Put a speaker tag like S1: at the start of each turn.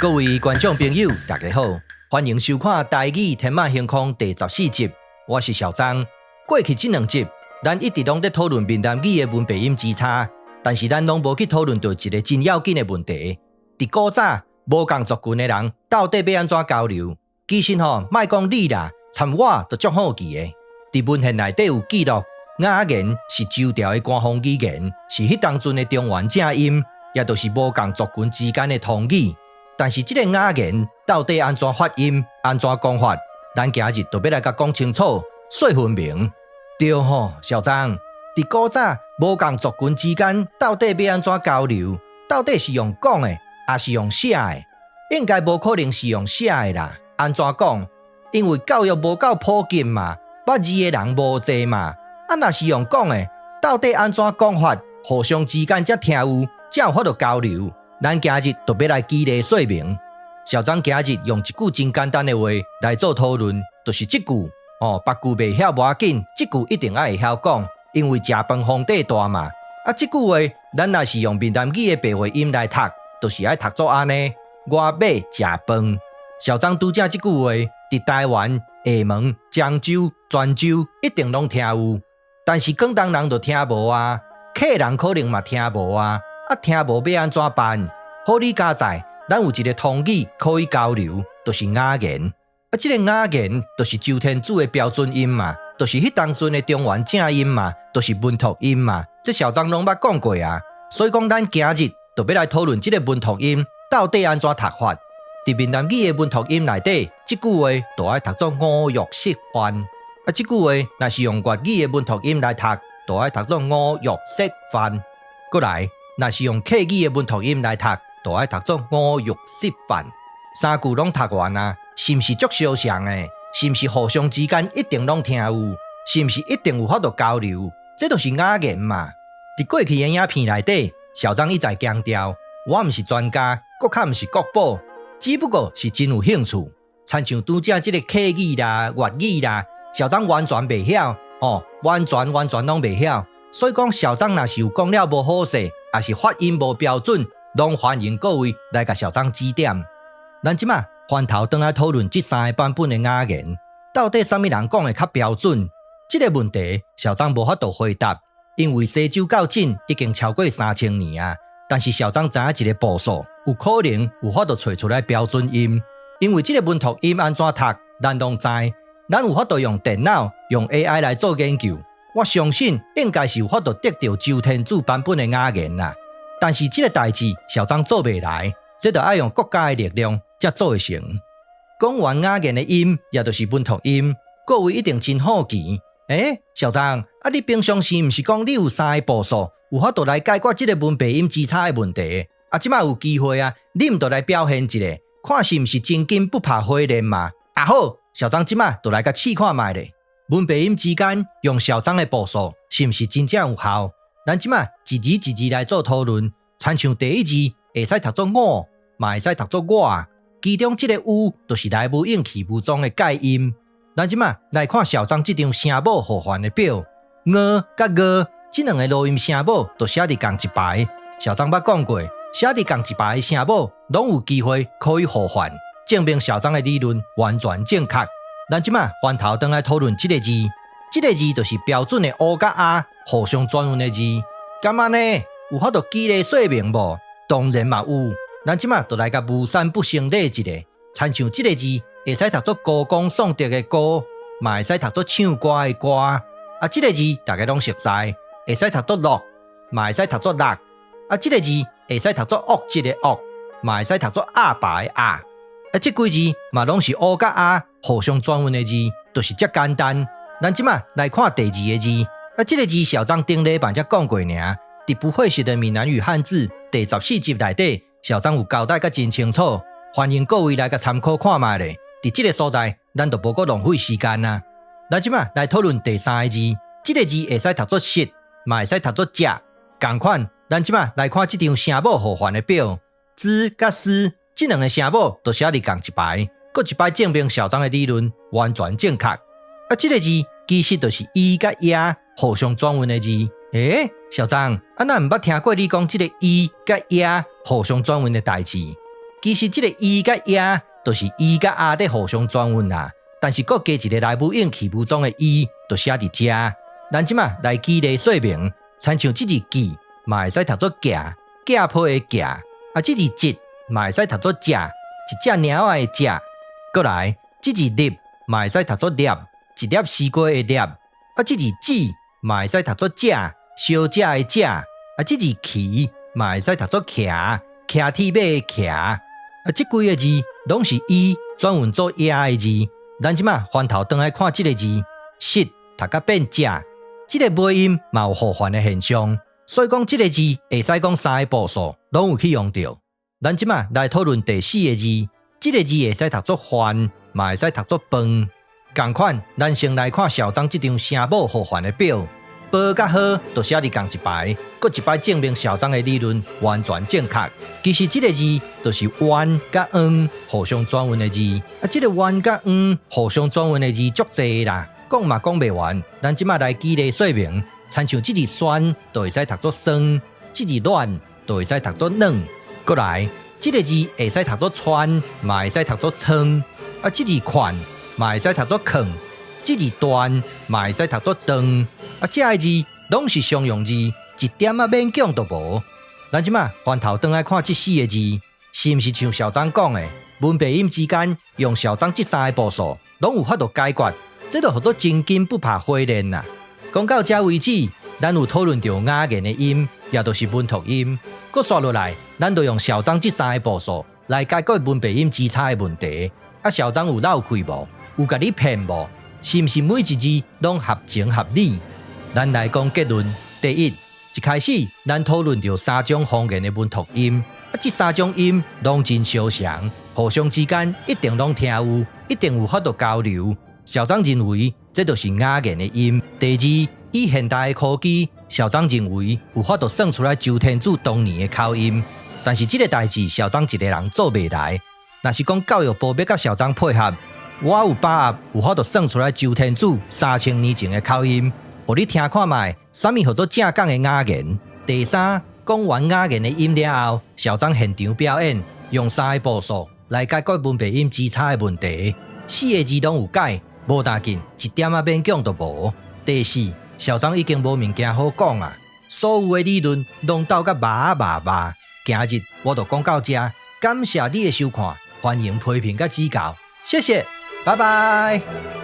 S1: 各位觀眾朋友，大家好，歡迎收看《台語天馬行空》第14集，我是小張。過去這兩集，咱一直攏佇討論閩南語的文白音之差，但是咱攏無去討論著一個真要緊的問題。佇古早無仝族群的人，到底欲按怎交流？其實吼，莫講你啦，參我都足好奇的。佇文獻內底有記錄，雅言是周朝的官方語言，是彼當陣的中原正音，也就是無仝族群之間的通語。但是這个雅言到底按怎發音、按怎講法，咱今日就欲來共講清楚、說分明。對吼，小張，佇古早無仝族群之間到底欲按怎交流？到底是用講的，抑是用寫的？應該無可能是用寫的啦。按怎講？因為教育無夠普及嘛，捌字的人無濟嘛。啊，若是用講的，到底按怎講法，互相之間才聽有，才有法度交流？咱今日就欲來舉例說明。小張今日用一句真簡單的話來做討論，就是這句哦，別句袂曉無要緊，這句一定愛會曉講，因為食飯皇帝大嘛。啊，這句話咱若是用閩南語的白話音來讀，就是愛讀做按呢：我欲食飯。小張拄才這句話，佇台灣、廈門、漳州、泉州一定攏聽有，但是廣東人就聽無啊，客人可能嘛聽無啊。啊，聽無欲按怎辦？好哩佳哉，咱有一个通語可以交流，就是雅言。啊，這个雅言就是周天子的標準音嘛，就是彼當陣的中原正音嘛，就是文托音嘛。這小張攏捌講過啊。所以講，咱今日就欲來討論這个文托音到底按怎讀法。佇閩南語的文托音內底，這句話就愛讀做五欲食飯。啊，這句話若是用粵語的文托音來讀，就愛讀做五欲食飯。閣來，若是用客語的文托音來讀，就愛讀做五欲食飯。三句攏讀完啊，是毋是足相像的？是毋是互相之間一定攏聽有？是毋是一定有法度交流？這就是雅言嘛。佇過去的影片內底，小張一再強調，我毋是專家，閣較毋是國寶，只不過是真有興趣。親像拄才這个客語啦、粵語啦，小張完全袂曉，哦，完全完全攏袂曉。所以講，小張若是有講了無好勢，抑是發音無標準，攏歡迎各位來共小張指點。咱這馬翻頭轉來討論這三个版本的雅言，到底啥物人講的較標準？這个問題，小張無法度回答，因為西周到今已經超過3000年啊。但是小張知影一个步數，有可能有法度揣出來標準音，因為這个文托音按怎讀，咱攏知，咱有法度用電腦、用 AI 來做研究。我相信應該是有法度得著周天子版本的雅言啦，但是這个代誌小張做袂來，這就愛用國家的力量才做會成。講完雅言的音，也就是文托音，各位一定真好奇。欸，小張，啊，你平常時毋是講你有三个步數，有法度來解決這个文白音之差的問題？啊，這馬有機會啊，你毋就來表現一下，看是毋是真金不怕火煉嘛？啊好，小張這馬就來共試看覓咧。文白音之間用小張的步數，是毋是真正有效？咱這馬一字一字來做討論。親像第一字會使讀做我，嘛會使讀做我。其中這个 u 就是來無應去無蹤的介音。咱這馬來看小張這張聲母互換的表，ㄜ佮ㄍ這兩个濁音聲母都寫佇仝一排。小張捌講過，寫佇仝一排的聲母，攏有機會可以互換，證明小張的理論完全正確。咱這馬翻頭轉來討論這个字，這个字就是標準的 O 佮 A 互相轉韻的字。敢按呢？有法度舉例說明無？當然嘛有。咱這馬就來共無三不成禮一下，親像這个字會使讀做歌功頌德的歌，嘛會使讀做唱歌的歌。啊，這个字大家攏熟似，會使讀做樂，嘛會使讀做樂。啊，這个字會使讀做惡質的惡，嘛會使讀做鴨爸的鴨。啊，這幾字嘛攏是 O 佮 A 互相轉韻的字，就是遮簡單。咱這馬來看第二个字，啊，這个字小張頂禮拜才講過爾，佇不會寫的閩南語漢字第14集內底，小張有交代甲真清楚，歡迎各位來共參考看覓咧。佇這个所在，咱就無閣浪費時間啊。咱這馬來討論第三个字，這个字會使讀做食，嘛會使讀做食。仝款，咱這馬來看這張聲母互換的表，ㄓ佮ㄕ這兩个聲母都寫佇仝一排，閣一擺證明小張的理論完全正確。啊，這个字其實就是 ㄧ 佮 ｙ 互相轉韻的字。欸，小張，啊，哪毋捌聽過你講這个 ㄧ 佮 ｙ 互相轉韻的代誌？其實這個伊佮也，就是伊佮阿佇互相轉韻啦。但是閣加一個來武應氣武裝的伊，就寫佇遮。咱這馬來舉例說明，親像這字記嘛會使讀做寄，寄鋪的寄；啊，這字節嘛會使讀做食，一隻貓仔的食。閣來，這字粒嘛會使讀做粒，一粒西瓜的粒。啊，這字姊嘛會使讀做姐，小姐的姐。啊，這字騎嘛會使讀做騎，騎鐵馬的騎。啊，這幾个字攏是伊轉韻做也的字。咱這馬翻頭轉來看這个字，食讀甲變食，這个尾音嘛有互換的現象。所以講這个字會使講三个步數攏有去用著。咱這馬來討論第四个字，這个字會使讀做飯，嘛會使讀做飯。仝款，咱先來看小張這張聲母互換的表，褒佮呵都寫佇仝一排，閣一擺證明小張的理論完全正確。其實這个字就是彎佮黃互相轉韻的字，啊，這个彎佮黃互相轉韻的字足濟啦，講嘛講袂完。咱這馬來舉例說明，親像這字酸就會使讀做酸，這字暖就會使讀做暖。閣來，這个字會使讀做川，嘛會使讀做倉，啊，這字款嘛會使讀做囥，這字斷嘛會使讀做斷，啊，這个字攏是常用字，一點仔勉強都無。咱這馬翻頭轉來看這四个字，是毋是像小張講的，文白音之間用小張這三个步數，攏有法度解決？這就號做真金不怕火煉啦。講到這為止，咱有討論著雅言的音，也就是文讀音。閣紲落來，咱就用小張這三个步數來解決文白音之差的問題。啊，小張有漏氣無？有共你騙無？是毋是每一字攏合情合理？咱來講結論。第一，一開始咱討論著三種方言的文讀音，啊，這三種音攏真相像，互相之間一定攏聽有，一定有法度交流。小張認為這就是雅言的音。第二，以現代的科技，小張認為有法度算出來周天子當年的口音，但是這个代誌小張一个人做袂來。若是講教育部欲佮小張配合，我有把握有法度算出來周天子3000年前的口音，予你聽看覓，啥物號做正港的雅言。第三，講完雅言的音了後，小張現場表演，用三个步數來解決文白音之差的問題，四个字攏有解，無要緊，一點仔勉強都無。第四，小張已經無物件好講啊，所有的理論攏鬥甲麻麻麻。今日我就講到這，感謝你的收看，歡迎批評佮指教，謝謝，拜拜。